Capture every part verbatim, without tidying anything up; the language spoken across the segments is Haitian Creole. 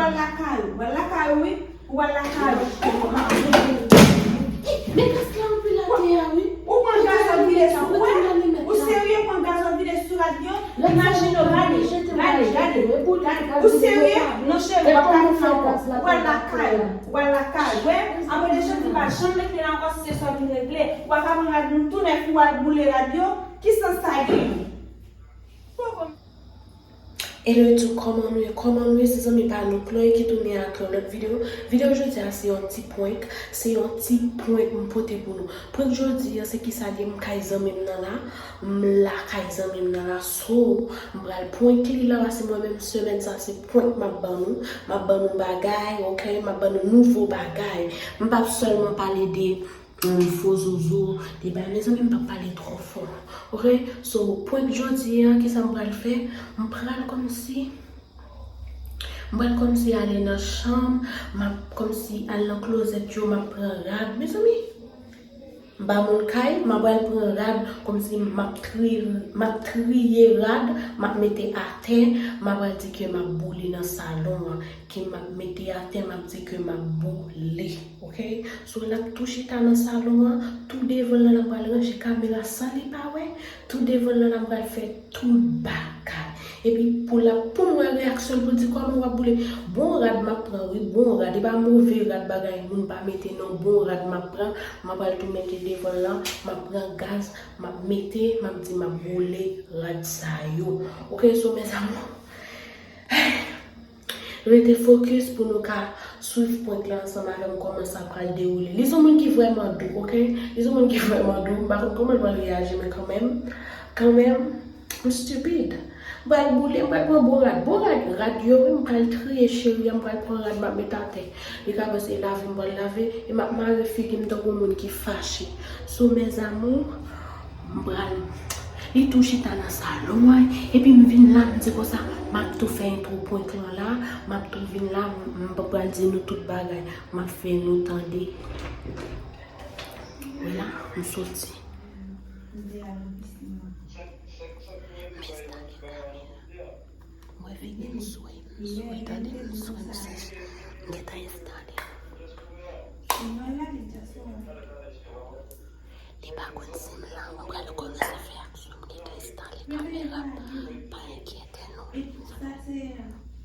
Al lakay ou, al lakay ou, wi. Ou al lakay ou. Men gaz la anpil atè a, wi. Ou pran gaz w ap vide sou mwen? Ou serye? Pran gaz w ap vide sou rad yo? Imajine w, gade, gade, gade, gade. Ou serye? Non, cheri, w ap ka fè ankò. Ou al lakay ou, ou al lakay ou. Wè, apre de Jezi pa janm rete la ankò, si se sa w vin regle. Ou pa ka pran rad nou tou nèf, ou al boule rad yo. Ki sans sa genyen? Poko. Hello YouTube, kòman nou ye? Kòman nou ye? Se zanmi pa nou Chloe ki tounen ak yon lòt videyo. Videyo jodi a se yon ti prank. Se yon ti prank m pote pou nou. Prank jodi a se kisa l ye? M kay zanmi m nan la. M la kay zanmi m nan la. So, m pral prank li la, paske mwen menm semèn sa se prank m ap ban nou. M ap ban nou bagay, ok? M ap ban nou nouvo bagay. M p ap sèlman pale de Yon fo zozo, de bagay. Mezanmi, m p ap pale twò fò. Ok? So, prank jodi a, kisa m pral fè? M pral kòmsi, m pral kòmsi ale nan chanm, m ap kòmsi al nan klozèt yo, m ap pran rad. Mezanmi, m pa moun kay, m ap al pran rad, kòmsi m ap triye, m ap triye rad, m ap mete atè, m ap al di ke m ap boule nan salon an. Ke m ap mete atè, m ap di ke m ap boule, ok? So, l ap tou chita nan salon an, tou devan l lan, l ap pral ranje kamera san li pa wè, tou devan l lan, l ap pral fè tout bagay. Epi pou l ap, pou m wè reyaksyon l, pou l di, "Kòman w ap boule?" Bon rad m ap pran, wi, bon rad. E pa move rad bagay moun pa mete, non, bon rad m ap pran, m ap pral tou mete devan l lan, m ap pran gaz, m ap mete, m ap di, "M ap boule rad sa yo." Ok, so, mes amours, Rete fokis pou nou ka swiv prank la ansanm avè m, kòman sa pral dewoule. Li se yon moun ki vrèman dou, ok? Li se yon moun ki vrèman dou. M pa konn kòman l pral reyaji, men kanmenm, kanmenm, m stupid. M pral boule, m pral pran bon rad. Bon rad, rad yo, wi, m pral triye cheri a, m pral pran rad, m ap met atè. Li ka panse e lave m pral lave, e m ap mare figi m tankou yon moun ki fache. So, mes amours, M pral, li tou chita nan salon an, epi m vin la, m di konsa, m ap tou fè entwo prank lan la, m ap tou vin la, m, m pral di nou tout bagay, m ap fè nou tande. Vwala, m soti. M enstale kamera. Mwen vini, m swe, m swe, tande, m swe, m swe. M gentan enstale. Li pa konn si m la, mwen pral kòmanse fè aksyon, m gentan enstale kamera m. Pa enkyete nou. M swe,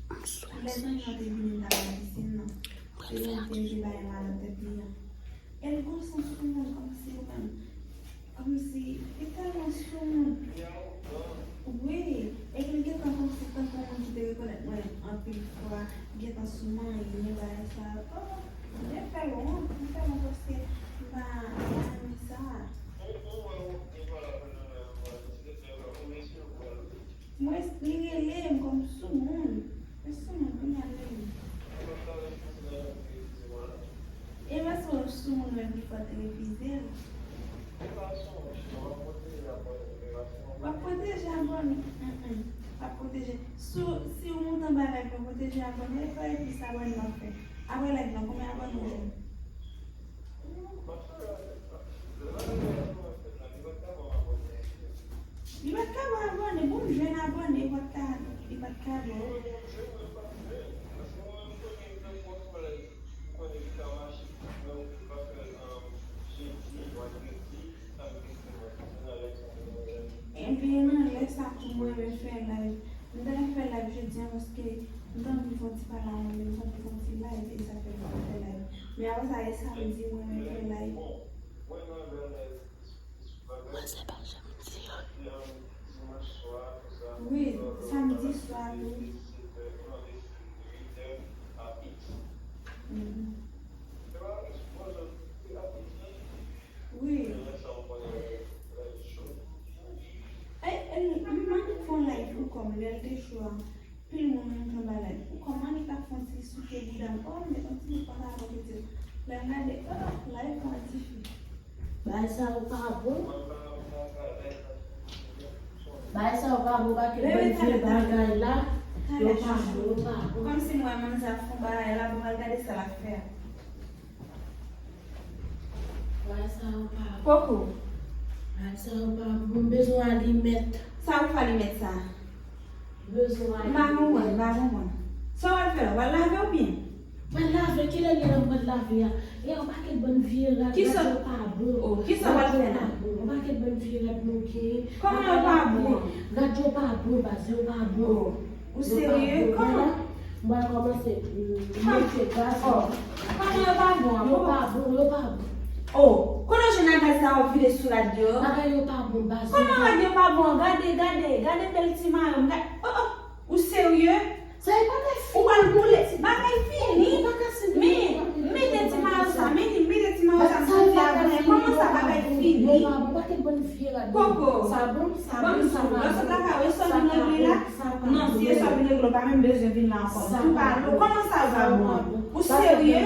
m swe. M pral fè aksyon. E l gon sans sou mwen kòmsi ou menm. Kòmsi, li tèlman sou mwen. Wi, epi l gentan kòmsi tankou yon moun ki te rekonèt mwen anpil fwa, gentan sou manyen, bagay sa yo. Oh, m te fè l wont, m fè l wont paske m pa, m pa renmen sa. Mwen, li rele m kòm soumoun. Men soumoun, kounye a l rele m. E mwen se yon soumoun menm ki fò te refize l. W ap pwoteje abòne. Mm, mm. W ap pwoteje. Si, si w monte anba live la, pwoteje abòne. E fè epi sa abòne w ap fè. Apre live la, konbyen abòne w jwenn? Li pa t ka ba w abòne, bon, m jwenn abòne, li pa t ka, li pa t ka ba w. Ebyen, nan lè sa tou, mwen renmen fè live. M ta renmen fè live jodi a, paske m t anvi fè yon ti pale avè w, m t anvi fè yon ti live, e sa fè m pa fè live. Men apre sa, e samdi, mwen renmen fè live. Manzè pa janm di yo. Wi, samdi swa tou. Mhm. Wi. Ay, ay, m annik fè yon live pou kò m, lè l te cho a. Pil moun annik anba live. Ou kòman li pa fè yon ti souke bouda m? Oh, m met yon ti bout pantalon piti. Lè m gade, oh, live lan dife. Bagay sa yo pa bon. Bagay sa yo pa bon, pa ke bann vye bagay la, yo pa bon, yo pa bon. Kòmsi m wè manzè ap fè yon bagay la, bon, al gade sa l ap fè a. Bagay sa yo pa bon. Poko. Bagay sa yo pa bon. M bezwen alimèt. Sa ou fè alimèt sa? M bezwen alimèt. M pa konprann, m pa konprann. Sa w al fè la? W al lave oubyen? Mwen lave, kilè li nan mwen lave a? E yon pakèt bann vye rad, rad yo pa bon. Oh, kisa w al fè la? Yon pakèt bann vye rad nou gen. Kòman yo pa bon? Rad yo pa bon, baz, yo pa bon. Oh, ou serye? Kòman? Mwen kòmanse mete gaz. Oh, kòman yo pa bon? Yo pa bon, yo pa bon. Oh, kote w jwenn a gaz sa w ap vide sou rad yo? Bagay yo pa bon, baz. Kòman rad yo pa bon? Gade, gade, gade bèl ti mayo m. Gade, oh, oh, ou serye? Sa e pa ta fini. Ou pral boule. Bagay fini. Men, mete ti mayo sa. Men, mete ti mayo sa. M santi a goumen. Kòman sa bagay fini? Koko. Sa bon, sa bon, sa bon. Lè w sot lakay ou, e sa w vin regle la? Non, si e sa w vin regle, ou pa menm bezwen vin la ankò. Tou pale. Kòman sa va bon? Ou serye?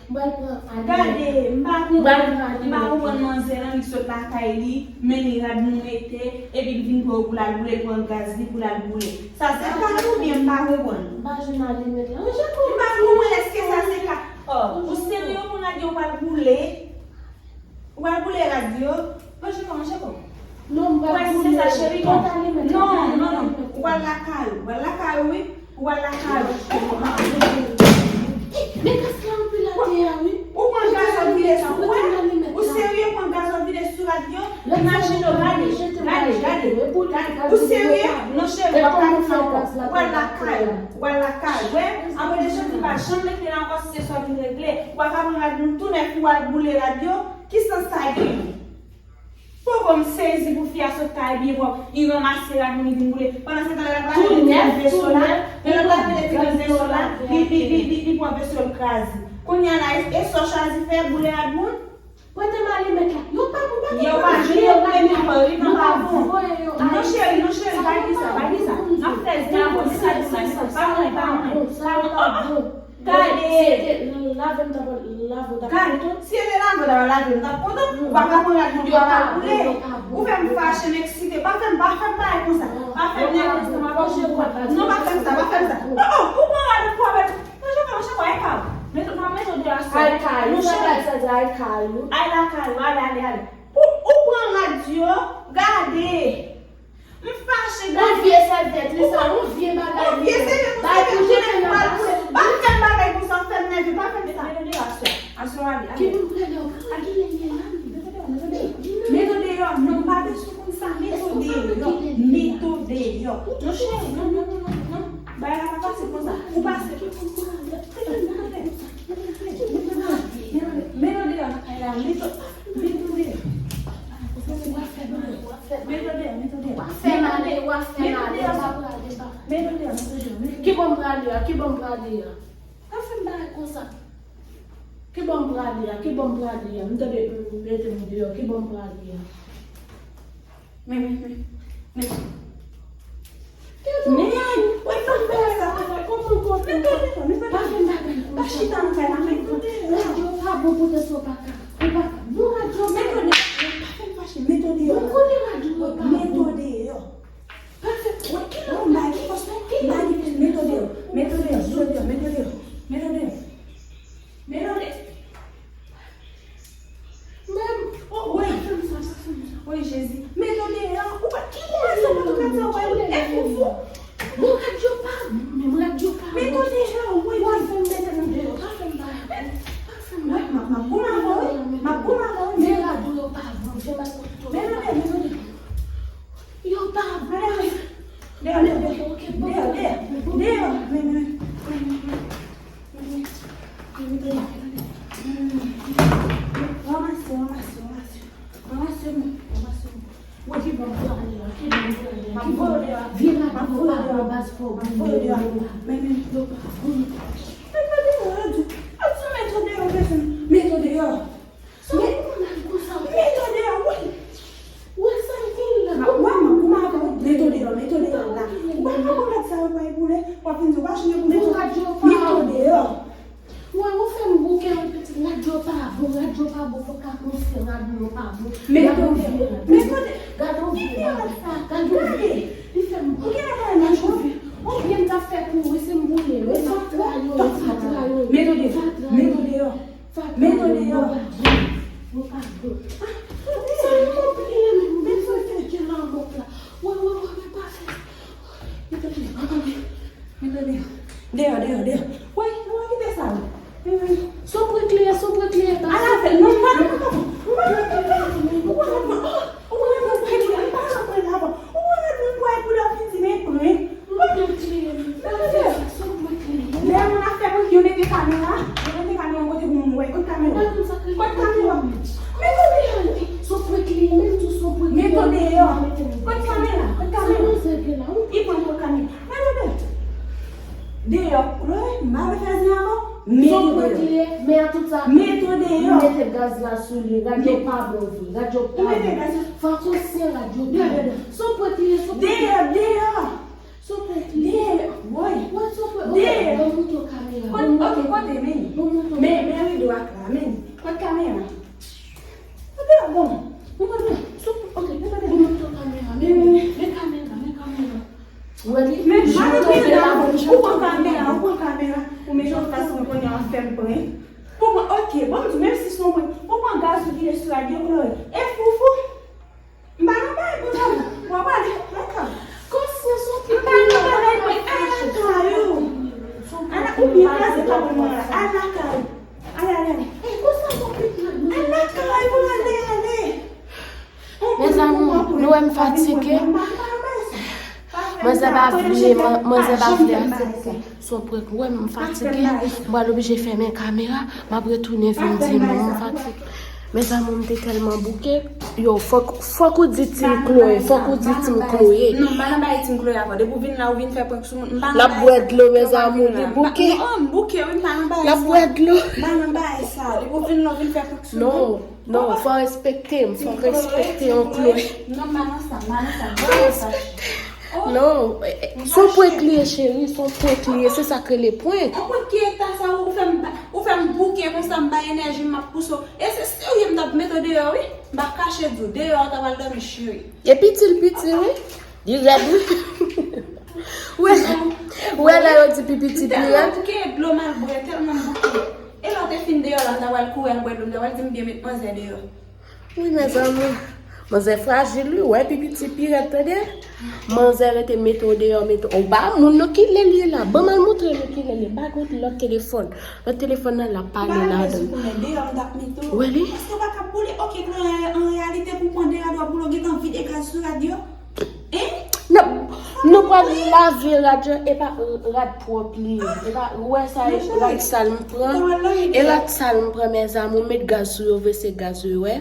Mwen pran gade, m pa konprann, m pa konprann manzè lan, li sot lakay li, men li rad nou mete, epi l vin pran pou l al boule, l pran gaz li pou l al boule. Sa se ka l oubyen m pa konprann? M pa jwenn alimèt la. Ranje kò m pa konprann èske sa se ka. Oh, ou serye pou rad yo pral boule? Ou pral boule rad yo? Ranje kò, ranje kò. Non, m pral boule. Ou pral lakay ou, ou pral lakay ou, wi. Ou pral lakay ou. Men gaz la anpil atè a, wi. Ou pran gaz w ap vide sou, ou wè? Ou serye pran gaz w ap vide sou rad yo? Imajine w, gade, gade, gade. Ou serye? Non, cheri, w ap ka fè ankò. Ou pral lakay ou, ou pral lakay ou, wè? Apre de cheri pa janm mete la ankò si se sa w vin regle. Ou pa ka pran rad nou tou nèf ou al boule rad yo. Ki sans sa genyen? Poko m sezi pou fi a sot kay byen pwòp, li ranmase rad moun, li vin boule. Pandan se tan, lè l ap lave ti veso la, lè l ap lave ti veso la, li, li, li, li, li pran veso l kraze. Kounye a la, e, e sa w chwazi fè, boule rad moun? Prete m alimèt la. Yo pa bon, pa gen. Yo pa gen, yo pa gen, yo pa bon. Non, cheri, non, cheri, pa di sa, pa di sa. N ap fè zen avè w, se sa di sa, se sa, pa mwen, pa mwen, pa mwen. Oh, oh. Gade! Si se te lave m t ap lave w t ap kontan? Gade, si se te lave w t ap lave m t ap kontan? Ou pa ka pran rad mwen pou w al boule. Ou fè m fache, m eksite. Pa fè m, pa fè m bagay konsa. Pa fè m nève konsa, m ap fòse ou. Non, pa fè m sa, pa fè m sa. Oh, oh, ou pran rad mwen pou w al. Manje pa, manje pa, ay ka w. Mete, m ap mete w deyò aswè. Ay ka w, sa bagay sa di, ay ka w. Ay lakay ou, ale, ale, ale. Ou, ou pran rad yo, gade. M fache, gade. Yon vye sèvyèt, li sa, yon vye bagay. Yon vye sèvyèt, yon sèvyèt, pou jete nan bagay. Pa fè m bagay konsa, fè m nève, pa fè m sa. Mete w deyò aswè. Aswè w ale, ale. Ki moun prale w? Ki lè l ye la? Mete w deyò, mete w deyò. Mete w deyò, non, m pa bezwen konn sa. Mete w deyò, mete w deyò. Non, cheri, non, non, non, non, non. Bagay la pa pase konsa. Ou pase. Mete w deyò, mete w deyò nan kay la, mete w. Mete w deyò. Mete w deyò, mete w deyò. W ap fè m ale, w ap fè m ale, w ap fè m ale. Mete w deyò, mete w deyò. Ki bò m prale a? Ki bò m prale a? Pa fè m bagay konsa. Ki bò m prale a? Ki bò m prale a? M tande, m, mete m deyò. Ki bò m prale a? Men, men, men, men. Men, wè, pa fè sa. Mete w deyò, mete w deyò. Pa fè m bagay konsa. Pa chita nan kay la, men. Rad yo pa bon, poutèt sa w pa ka. Ou pa ka. Bon, rad yo pa bon. Mete w deyò. Pa fè m fache. Mete w deyò. Bon, kote rad yo pa bon? Mete w deyò. Pa fè. Wè, ki lè w bay fòs, wè, ki lè w bay fòs. Mete w deyò. Mete w deyò. Mete w deyò. Mete w deyò. Mete w deyò. Mete w deyò. Menm, oh, wi. Pa fè m sa, pa fè m sa. Wi, Jezi. Mete w deyò. Ou pa, ki lè sa, pa tou kat sa, ou pa, e foufou. Bon, rad yo pa bon, menm rad yo pa bon. Mete w deyò, wi. Ou pa fè m mete m deyò, pa fè m bagay. Pa fè m bagay. M ap, m ap goumen avè w, wi. M ap goumen avè w, wi. Men rad ou yo pa bon, vye mal konpòte w. Mete w deyò, mete w deyò. Yo pa bon. Deyò, deyò, deyò. Ok, ok, bon. Deyò, deyò. Deyò, men, men, men, men. Ranmase, ranmase, ranmase. Ranmase m, ranmase m. Mwen ki bon prale a, ki bon prale a, ki bon. Vye rad yo pa bon, baz, fò w voye yo deyò. Men, men, yo pa bon. Mete w deyò, yo di. Yo di mete w deyò, mete w deyò. Sa w konn al konsa? Mete w deyò, wi. Ou wè sa m gen la? M ap, wè, m ap goumen avè w. Mete w deyò, mete w deyò la. Ou pa ka pran rad sa yo, pa boule. W ap vin di w pa janm boule. Mete w deyò. Wè, ou fè m bouke, wi, pitit. Rad yo pa bon, rad yo pa bon, fò w ka konsyans, rad yo pa bon. Mete w deyò. Mete w deyò. Gade yon vye rad. Gade yon vye. Li fè m bouke. Ou gen rad la nan cheve. Konbyen m t ap fè pou ou, wi, si m boule. Woy, nou pa kite sa. Son prank li ye, son prank li ye. Ala fè, non, pa nan papa. Ou pa nan papa. Ou pa nan papa. Ou pa nan papa. Ou pa nan papa. Ou pa nan papa. Ou pa nan papa. Ou pa nan papa. Lè moun ap fè prank, yo mete kamera, yo mete kamera yon kote pou moun wè. Kot kamera? Kot kamera? Mete deyò. Mete deyò. Kot kamera? Kot kamera? Li pran kot kamera. Mete deyò. Deyò. Wi, m pa vle fè zen avè w. Mete deyò. Mete deyò. Ou mete gaz la sou li. Radyo pa bon vre. Radyo pa bon. Fò konsyan radyo pa bon. Son prank li ye, son prank li ye. Deyò, deyò. Son prank li ye. Deyò, woy. Woy, son prank. Deyò. Ban m montre w kamera. Kote, ok, kote, men. Ban m montre w. Men, men rido ak la, men. Kote kamera? Kote, bon. Bon, bon, bon. Son prank, ok, men kote. Ban m montre w kamera. Men, men, men kamera, men kamera. Ou wè li? Men, ou pran kamera, ou pran kamera. Ou mete yon fason konnen w ap fè m prank. Bon, bon, ok, bon, m di, menm si son prank. Ou pran gaz ou kite sou radyo, Chloé. E foufou. M pa nan bagay pou sa, non. W ap ale lakay ou. Konsyans ou ki pi lò. M pa nan bagay pou al lakay ou. Al la, ou byen kraze kabrit mwen la. Al lakay ou. Ale, ale, ale. Al lakay ou, ale, ale. Mezanmi, nou wè m fatige. Manzè pa vle, man-, manzè pa vle aksepte. Son prank, ou wè m fatige, m pral oblije fèmen kamera, m ap retounen vin di nou, m fatige. Mezanmi, m te tèlman bouke. Yo, fòk, fòk ou di Team Chloé, fòk ou di Team Chloé. Non, m pa nan bagay Team Chloé ankò. Depi w vin la, ou vin fè prank sou moun. M pa nan bagay sa. L ap bwè dlo, mezanmi, li bouke. Non, m bouke, wi, m pa nan bagay sa. L ap bwè dlo. M pa nan bagay sa. Depi w vin la, ou vin fè prank sou moun. Non, non, fò respekte m, fò respekte yon Chloé. Non, m pa nan sa, m pa nan sa, m pa nan sa. Non, eh, eh, son prank li ye, cheri, son prank li ye, se sa k rele prank. Yon prank ki eta sa, ou fè m, ou fè m bouke konsa, m bay enèji, m ap pouse w. E se serye, m t ap mete w deyò, wi. M pa kache di w, deyò, ou ta pral dòmi, cheri. E piti l piti, wi. Li rèd, wi. Ou wè, ou wè lè yo di pi piti, pi rèd. M tèlman bouke, dlo m al bwè, tèlman m bouke. E lè w te fin deyò la, m ta pral kouri al bwè dlo, m ta pral di m byen met manzè deyò. Wi, mezanmi. Manzè frajil, wi. Wè, pi piti, pi rèd, tande. Manzè rete mete w deyò, mete w. Ou pa moun non, kilè l ye la. Ban m al montre nou kilè l ye. Ba gout lòt telefòn. Lòt telefòn nan, l ap pale ladan l. Ou wè li? Paske w pa ka boule. Ok, an reyalite, pou pran de rad, w ap boule, w gentan vide gaz sou rad yo. Hein? Nou, nou pral lave rad yo, e pa rad pwòp li ye. E pa, ou wè sa, e rad sal m pran. E rad sal m pran, mezanmi, ou met gaz sou yo, vre se gaz yo, wè.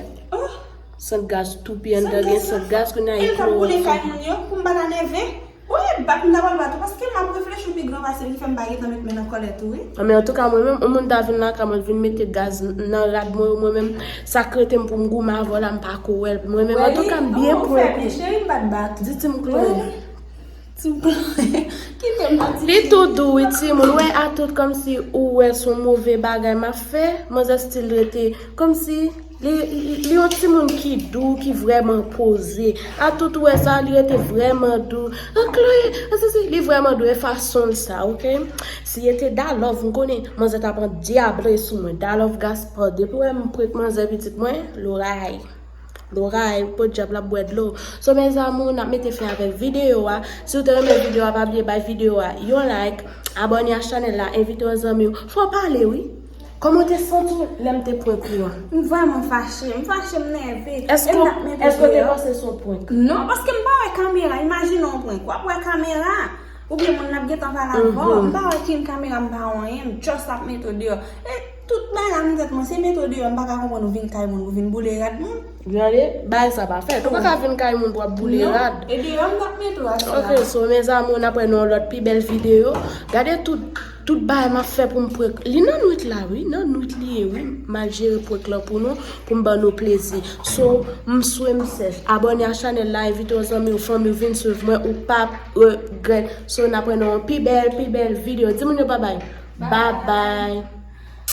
Sant gaz tou pi anndan, gen sant gaz kounye a e klowòks. E l t ap boule kay moun yo, pou m pa ta nève. Ou e bat m ta pral bat ou, paske m ap reflechi w pi gran pase m, ki fè m pa gentan met men nan kòlèt ou, wi. Men antouka, mwen menm, yon moun ta vin lakay mwen, vin mete gaz nan rad mwen, mwen menm, sa k rete m pou m goumen avè w la, m pa ko wè l. Mwen menm, antouka, m byen pran kou. Cheri, m pa t bat ou. Di Team Chloé. Team Chloé. Kite m pati. Li tou dou, wi, timoun. Wè, Atout, kòmsi ou wè se yon move bagay m ap fè. Manzè still rete, kòmsi Li, li, li yon timoun ki dou, ki vrèman poze. Atout, ou wè sa, li rete vrèman dou. An Chloé, an sesi, li vrèman dou, e fason l sa, ok? Si e te Dalove, m konnen manzè ta pran dyable sou mwen. Dalove Gaspard, depi w wè m prank manzè pitit mwen, loray. Loray, podyab l ap bwè dlo. So, mes amours, n ap mete fen avèk videyo a. Si w te renmen videyo a, pa bliye bay videyo a yon like, abòne a chanèl la, envite yon zanmi w. Fò w pale, wi. Kòman w te santi w lè m te prank ou an? M vrèman fache, m fache, m nève. Èske, èske w te panse se yon prank? Non, paske m pa wè kamera. Imajine yon prank. W ap wè kamera, oubyen moun nan ap gentan pale avè w. M pa wè ken kamera, m pa wè anyen. M just ap mete w deyò. E tout bagay la nan tèt mwen, se mete w deyò. M pa ka konprann ou vin kay moun, ou vin boule rad moun. Gade, bagay sa pa fèt. Ou pa ka vin kay moun pou w ap boule rad. Non, e deyò m t ap mete w aswè a. Ok, so, mes amours, n ap wè nan yon lòt pi bèl videyo. Gade tout, tout bagay m ap fè pou m prank. Li nan nwit la, wi. Nan nwit li ye, wi. M al jere prank lan pou nou, pou m ban nou plezi. So, m swe m sèch. Abòne a chanèl la, envite yon zanmi w, fanmi w vin swiv mwen, ou p ap regrèt. So, n ap wè nan yon pi bèl, pi bèl videyo. Di moun yo babay. Babay.